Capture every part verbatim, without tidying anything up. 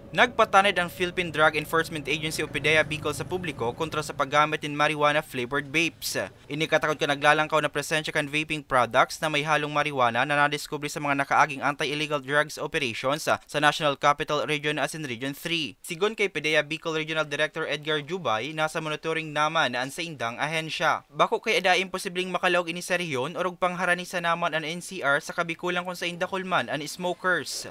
Nagpatanid ang Philippine Drug Enforcement Agency o PDEA Bicol sa publiko kontra sa paggamit nin marijuana-flavored vapes. Ini katakod kan naglalangkaw na presensya kan vaping products na may halong marijuana na nadiskubre sa mga nakaaging anti-illegal drugs operations sa, sa National Capital Region asin Region three. Sigon kay PDEA Bicol Regional Director Edgar Jubay, nasa monitoring naman an saindang ahensya. Bako kaya dai imposibleng makalaog ini sa rehiyon, orog pangharani sa naman an N C R sa kabikulang kun sain dakul man an smokers.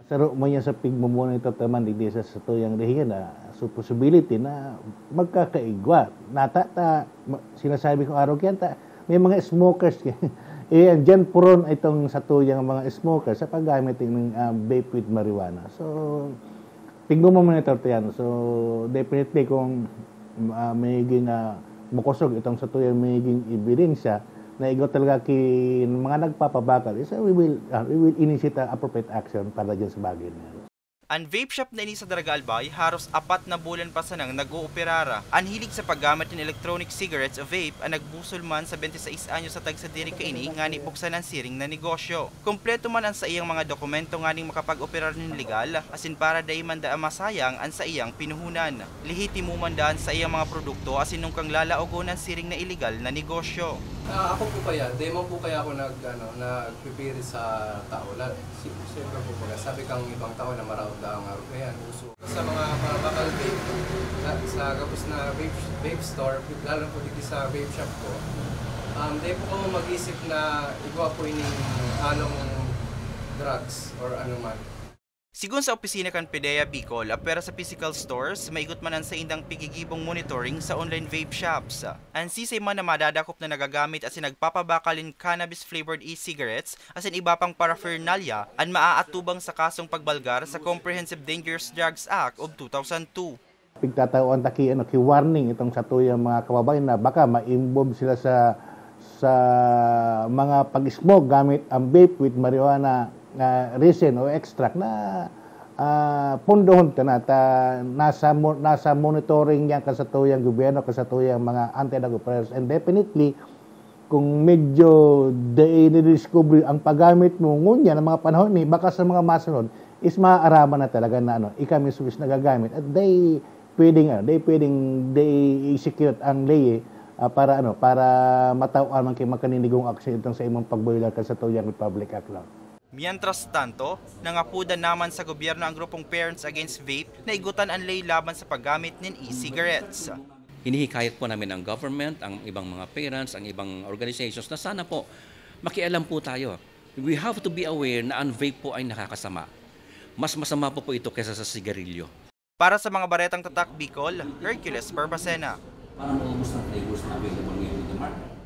Saro man yan sa pigmumonitor ta man digdi sa satuyang rehiyon, ah, so possibility na magkakaigwa. Nata ta, ma-, sinasabi ko araw kaya ta, may mga smokers. Eh, dyan prone itong satuyang mga smokers sa paggamit ng, ah, vape with marijuana. So, pigmumonitor ta yan. So, definitely kung, ah, magiging, ah, makosog itong satuyang magiging ebidensya na igwa talaga ki mga nagpapabakal, is, ah, we will, ah, we will initiate, ah, appropriate action para dyan sa bagay na yan. An vape shop na ini sa Daraga Albay, haros apat na bulan pa sanang nag-ooperar. An hilig sa paggamit nin electronic cigarettes o vape an nagbusol man sa twenty-six anyos sa tagsadiri kaini ngani buksan an siring na negosyo. Kompleto man an saiyang mga dokumento nganing makapag-operar nin legal, asin para dai man daa masayang an saiyang pinuhunan. Lehitimo man daa an saiyang mga produkto asin nungkang lalaogon an siring na iligal na negosyo. Ah, ako po kaya, dai man po kaya ako nag-, ano, nagpipiri sa tao. La-, si-, siyempre po, pag sabi kang ibang tao na maraot daang araw na yan, uso. Sa mga, mga bakal vape, sa, sa gabos na vape, vape store, lalo po dito sa vape shop ko, um, dai po kamo mag-isip na igwa po ining halong drugs or ano man. Sigon sa opisina kan PDEA Bicol, apwera sa physical stores, maigot man an saindang pigigibong monitoring sa online vape shops. An sisay man na madadakop na nagagamit asin nagpapabakal nin cannabis-flavored e-cigarettes asin iba pang paraphernalia an maaatubang sa kasong pagbalgar sa Comprehensive Dangerous Drugs Act of two thousand two. Pigtatawaan ta ki, ano, ki warning itong satuyang mga kababayan na baka ma-involve sila sa, sa mga pag-smoke gamit ang vape with marijuana, ah, resin o extract na, ah, pundohon ta na ta, nasa mo-, nasa monitoring yan kan satuyang gobyerno, kan satuyang mga anti-drug operators. And definitely, kung medyo dai nadidiscover ang paggamit mo ngunyan ng mga panahon ni, baka sa mga masunod is maaaraman na talaga na, ano, ika mismo is nagagamit at dai pwedeng, ano, dai pwedeng dai execute ang ley, ah, para, ano, para matawan man ki makaninigong aksyon itong sa imong pagbayular kan satuyang Republic Act Law. Mientras tanto, nangapodan naman sa gobyerno ang grupong Parents Against Vape na igutan an ley laban sa paggamit nin e-cigarettes. Hinihikayat po namin ang government, ang ibang mga parents, ang ibang organizations na sana po makialam po tayo. We have to be aware na ang vape po ay nakakasama. Mas masama po po ito kaysa sa sigarilyo. Para sa mga Baretang Tatak Bicol, Hercules Barbacena. Para maubos ang flavors na available ngayon in the market.